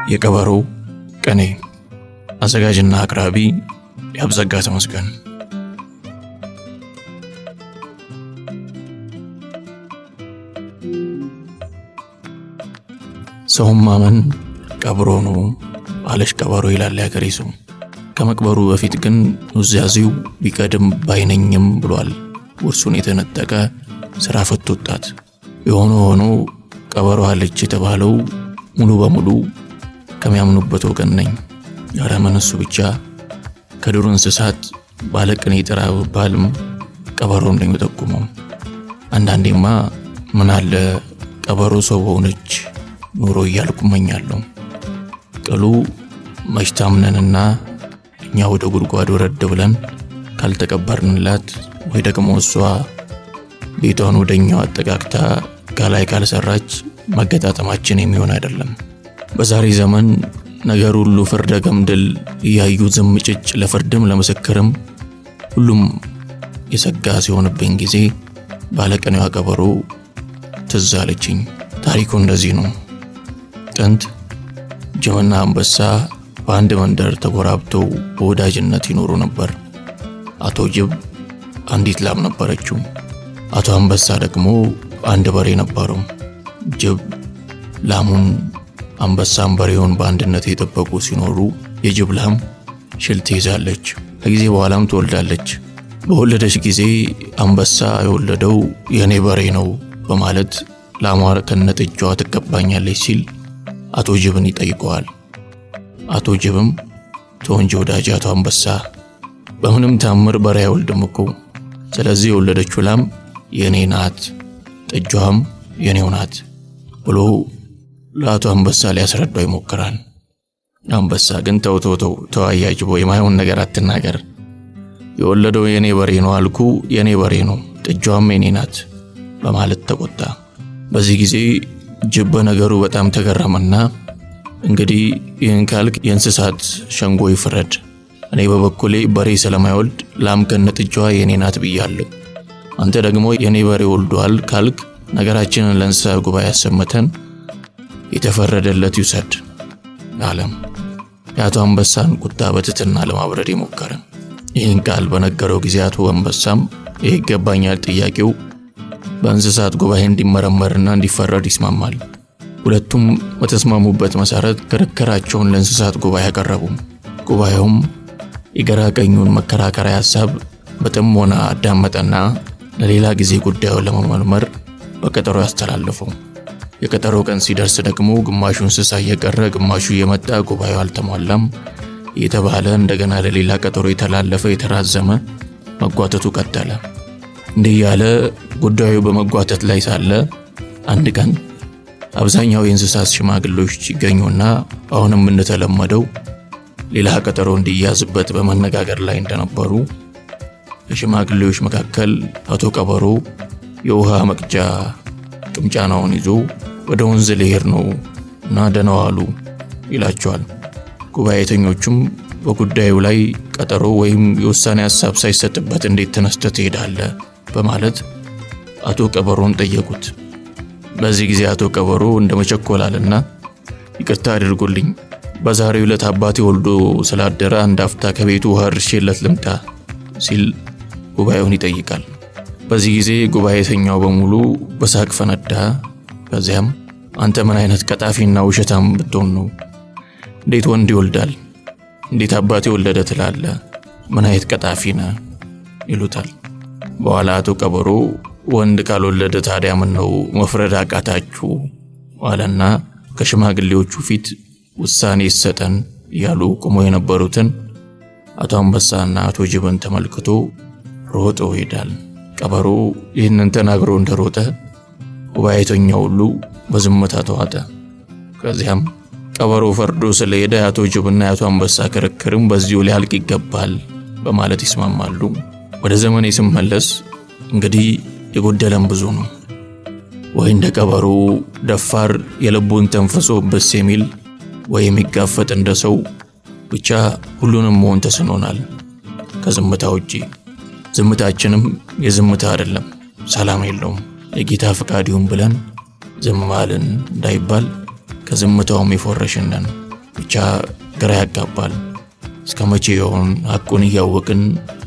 የቀበሮ ቅኔ። አዘጋጅና አቅራቢ ያብዘጋ ተመስገን። ሰውን ማመን ቀብሮ ነው አለሽ ቀበሮ ይላል ያገሬ ሰው። ከመቅበሩ በፊት ግን ኑዛዜው ቢቀድም ባይነኝም ብሏል። ውርሱን የተነጠቀ ስራ ፈት ወጣት። የሆነ ሆኖ ቀበሮ አለች የተባለው ሙሉ በሙሉ ከሚያምኑበት ወገን ነኝ። ኧረ ምን እሱ ብቻ፣ ከዱር እንስሳት ባለቅኔ ጥራ ብባልም ቀበሮ እንደሚጠቁመው። አንዳንዴማ ምን አለ ቀበሮ ሰው በሆነች ኑሮ እያልኩ እመኛለሁ። ቅሉ መች ታምነንና እኛ ወደ ጉድጓድ ወረድ ብለን ካልተቀበርንላት ወይ ደግሞ እሷ ቤቷን ወደኛው አጠጋግታ ጋላይ ካልሰራች መገጣጠማችን የሚሆን አይደለም። በዛሬ ዘመን ነገር ሁሉ ፍርደ ገምድል እያዩ ዝም ጭጭ፣ ለፍርድም ለምስክርም ሁሉም የሰጋ ሲሆንብኝ ጊዜ ባለቅኔዋ ቀበሮ ትዝ አለችኝ። ታሪኩ እንደዚህ ነው። ጥንት ጅብና አንበሳ በአንድ መንደር ተጎራብተው በወዳጅነት ይኖሩ ነበር። አቶ ጅብ አንዲት ላም ነበረችው። አቶ አንበሳ ደግሞ አንድ በሬ ነበረው። ጅብ ላሙን፣ አንበሳም በሬውን በአንድነት የጠበቁ ሲኖሩ የጅብ ላም ሽል ትይዛለች። ከጊዜ በኋላም ትወልዳለች። በወለደች ጊዜ አንበሳ የወለደው የእኔ በሬ ነው በማለት ላሟ ከነጥጃዋ ትገባኛለች ሲል አቶ ጅብን ይጠይቀዋል። አቶ ጅብም ተው እንጂ ወዳጅ አቶ አንበሳ፣ በምንም ታምር በሬ አይወልድም እኮ፣ ስለዚህ የወለደችው ላም የእኔ ናት፣ ጥጃዋም የኔው ናት ብሎ ለአቶ አንበሳ ሊያስረዳው ይሞክራል። አንበሳ ግን ተው ተው ተው ተው አያጅቦ፣ የማይሆን ነገር አትናገር፣ የወለደው የኔ በሬ ነው አልኩ፣ የኔ በሬ ነው፣ ጥጃዋም የኔ ናት በማለት ተቆጣ። በዚህ ጊዜ ጅብ በነገሩ በጣም ተገረመና እንግዲህ ይህን ካልክ የእንስሳት ሸንጎ ይፍረድ፣ እኔ በበኩሌ በሬ ስለማይወልድ ላም ከነጥጃዋ የኔ ናት ብያለሁ። አንተ ደግሞ የኔ በሬ ወልዷል ካልክ ነገራችንን ለእንስሳት ጉባኤ ያሰምተን የተፈረደለት ይውሰድ አለም። የአቶ አንበሳን ቁጣ በትህትና ለማብረድ የሞከረ። ይህን ቃል በነገረው ጊዜ አቶ አንበሳም ይገባኛል ጥያቄው በእንስሳት ጉባኤ እንዲመረመርና እንዲፈረድ ይስማማል። ሁለቱም በተስማሙበት መሰረት ክርክራቸውን ለእንስሳት ጉባኤ ያቀረቡ። ጉባኤውም የግራ ቀኙን መከራከሪያ ሀሳብ በጥሞና አዳመጠና ለሌላ ጊዜ ጉዳዩን ለመመርመር በቀጠሮ ያስተላለፈው። የቀጠሮ ቀን ሲደርስ ደግሞ ግማሹ እንስሳ እየቀረ ግማሹ እየመጣ ጉባኤው አልተሟላም እየተባለ እንደገና ለሌላ ቀጠሮ የተላለፈ የተራዘመ መጓተቱ ቀጠለ። እንዲህ ያለ ጉዳዩ በመጓተት ላይ ሳለ አንድ ቀን አብዛኛው የእንስሳት ሽማግሌዎች ይገኙና አሁንም እንደተለመደው ሌላ ቀጠሮ እንዲያዝበት በመነጋገር ላይ እንደነበሩ ከሽማግሌዎች መካከል አቶ ቀበሮ የውሃ መቅጃ ቅምጫናውን ይዞ ወደ ወንዝ ሊሄድ ነው እና ደህና ዋሉ ይላቸዋል። ጉባኤተኞቹም በጉዳዩ ላይ ቀጠሮ ወይም የውሳኔ ሀሳብ ሳይሰጥበት እንዴት ተነስተህ ትሄዳለህ በማለት አቶ ቀበሮን ጠየቁት። በዚህ ጊዜ አቶ ቀበሮ እንደ መቸኮላልና ይቅርታ አድርጉልኝ፣ በዛሬው ዕለት አባቴ ወልዶ ስላደረ አንድ አፍታ ከቤቱ ውሃ አድርሼለት ልምጣ ሲል ጉባኤውን ይጠይቃል። በዚህ ጊዜ ጉባኤተኛው በሙሉ በሳቅ ፈነዳ። ከዚያም አንተ ምን አይነት ቀጣፊና ውሸታም ብትሆን ነው? እንዴት ወንድ ይወልዳል? እንዴት አባቴ ወለደ ትላለህ? ምን አይነት ቀጣፊ ነህ? ይሉታል። በኋላ አቶ ቀበሮ ወንድ ካልወለደ ታዲያ ምን ነው መፍረድ አቃታችሁ? አለና ከሽማግሌዎቹ ፊት ውሳኔ ይሰጠን እያሉ ቆመው የነበሩትን አቶ አንበሳና አቶ ጅብን ተመልክቶ ሮጦ ይሄዳል። ቀበሮ ይህንን ተናግሮ እንደሮጠ ጉባኤተኛው ሁሉ በዝምታ ተዋጠ። ከዚያም ቀበሮ ፈርዶ ስለሄደ የአቶ ጅብና የአቶ አንበሳ ክርክርም በዚሁ ሊያልቅ ይገባል በማለት ይስማማሉ። ወደ ዘመኔ ስመለስ እንግዲህ የጎደለም ብዙ ነው። ወይ እንደ ቀበሮ ደፋር የልቡን ተንፍሶ ብስ የሚል ወይ የሚጋፈጥ እንደ ሰው፣ ብቻ ሁሉንም መሆን ተስኖናል ከዝምታ ውጪ። ዝምታችንም የዝምታ አይደለም፣ ሰላም የለውም። የጌታ ፈቃድ ይሁን ብለን ዝም አልን እንዳይባል ከዝምታውም የፎረሽን ነን። ብቻ ግራ ያጋባል። እስከ መቼ ይሆን ሐቁን እያወቅን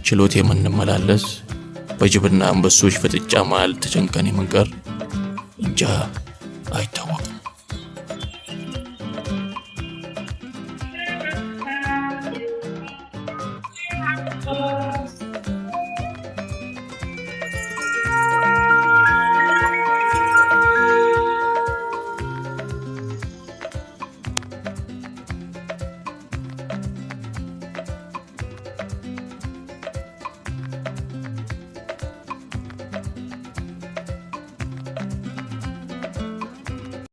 ችሎት የምንመላለስ፣ በጅብና አንበሶች ፍጥጫ መሃል ተጨንቀን የምንቀር? እንጃ፣ አይታወቅም።